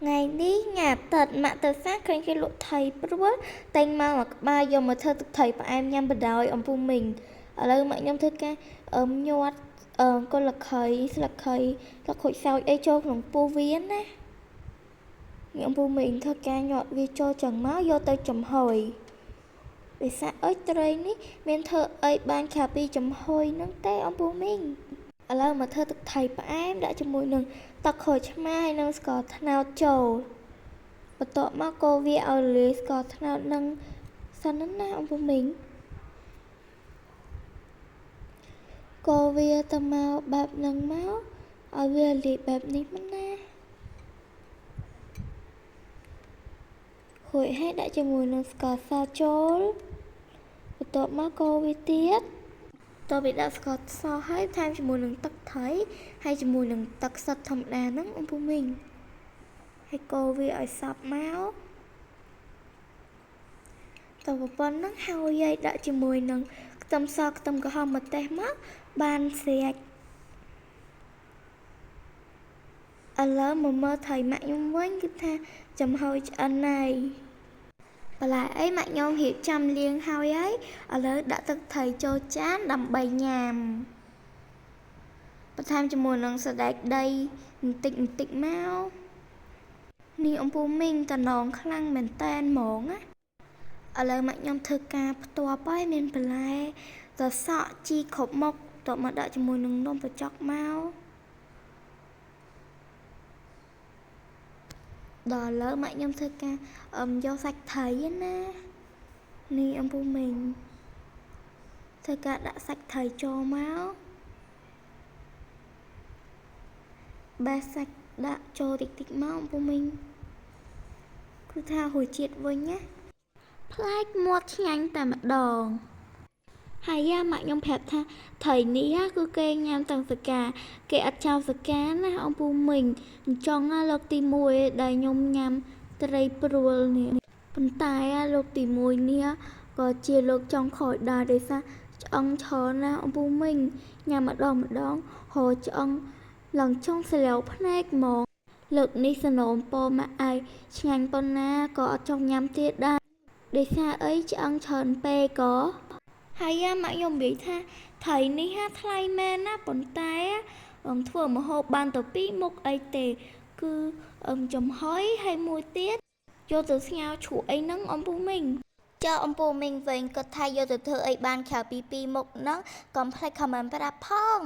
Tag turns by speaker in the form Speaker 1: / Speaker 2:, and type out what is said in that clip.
Speaker 1: ថ្ងៃនេះថ្ងៃអាទិត្យម៉ាក់ទៅផ្សារឃើញគេលក់ថីព្រួលតែងមកមួយក្បាលយកមកធ្វើទឹកត្រីផ្អែមញ៉ាំបណ្ដោយអំពូមីងឥឡូវម៉ាក់ខ្ញុំធ្វើការញាត់គល់ខៃស្លឹកខៃស្លឹកក្រូចសើចអីចូលក្នុងពោះវាណាអំពូមីងធ្វើការញាត់វាចូលចឹងមកយកទៅចំហុយដោយសារអុយត្រីនេះមានធ្វើអីបានក្រៅពីចំហុយហ្នឹងទេអំពូមីងឥឡូវមកធ្វើទឹកត្រីផ្អែមដាក់ជាមួយនឹងទឹកក្រូចឆ្មាហើយនិងស្ករត្នោតចូលបន្ទាប់មកកូរវាឲ្យរលាយស្ករត្នោតនឹងសិនណាអំពូមីងកូរវាទៅមកបែបហ្នឹងមកឲ្យវារលាយបែបនេះមកណារួចហើយដាក់ជាមួយនឹងស្ករសចូលបន្ទាប់មកកូរវាទៀតតទៅដាក់ស្ករសហើយថែមជាមួយនឹងទឹកត្រីហើយជាមួយនឹងទឹកសុទ្ធធម្មតាហ្នឹងអំពូមីងហើយកូរវាឲ្យសព្វមកតទៅប៉ុណ្ណឹងហើយឲ្យដាក់ជាមួយនឹងខ្ទឹមសខ្ទឹមក្រហមម្ទេសមកបានស្រេចឥឡូវមកមើលត្រីម៉ាក់ខ្ញុំវិញគឺថាចំហុយឆ្អិនហើយបន្លែអីម៉ាក់ខ្ញុំរៀបចំលាងហើយហើយឥឡូវដាក់ទឹកត្រីចូលចានដើម្បីញ៉ាំបន្ថែមជាមួយនឹងសណ្តែកដីបន្តិចបន្តិចមកនេះអំពូមីងតំណងខ្លាំងមែនតែនហ្មងណាឥឡូវម៉ាក់ខ្ញុំធ្វើការផ្ទាប់ហើយមានបន្លែត្រសក់ជីគ្រប់មុខតបមកដាក់ជាមួយនឹងនំបញ្ចុកមកដល់ឥឡូវម៉ាក់ខ្ញុំធ្វើការយកសាច់ត្រីណានេះអំពូមីងធ្វើការដាក់សាច់ត្រីចូលមកបេះសាច់ដាក់ចូលតិចតិចមកអំពូមីងគឺថារសជាតិវិញណាប្លែកមាត់ឆ្ងាញ់តែម្ដងហើយយ៉ាម៉ាក់ខ្ញុំប្រាប់ថាត្រីនេះគឺគេញ៉ាំទាំងសកាគេអត់ចោលសកាណាអំពូមីងអញ្ចឹងលើកទី1ដែលខ្ញុំញ៉ាំត្រីព្រួលនេះប៉ុន្តែលើកទី1នេះក៏ជាលើកចុងក្រោយដែរដោយសារឆ្អឹងច្រើនណាស់អំពូមីងញ៉ាំម្ដងម្ដងរកឆ្អឹងឡើងចុងស្លាវភ្នែកហ្មងលើកនេះសំណូមពរម៉ាក់ឯងឆ្ងាញ់ប៉ុណ្ណាក៏អត់ចង់ញ៉ាំទៀតដែរដោយសារអីឆ្អឹងច្រើនពេកក៏ហើយម៉ាក់ខ្ញុំនិយាយថាត្រីនេះថ្លៃមែនណាប៉ុន្តែធ្វើម្ហូបបានទៅពីរមុខអីទេគឺចំហុយហើយមួយទៀតយកទៅស្ងោរជ្រក់អីហ្នឹងអំពូមីងចុះអំពូមីងវិញគាត់ថាយកទៅធ្វើអីបានក្រៅពីពីរមុខហ្នឹងកុំភ្លេច comment ប្រាប់ផង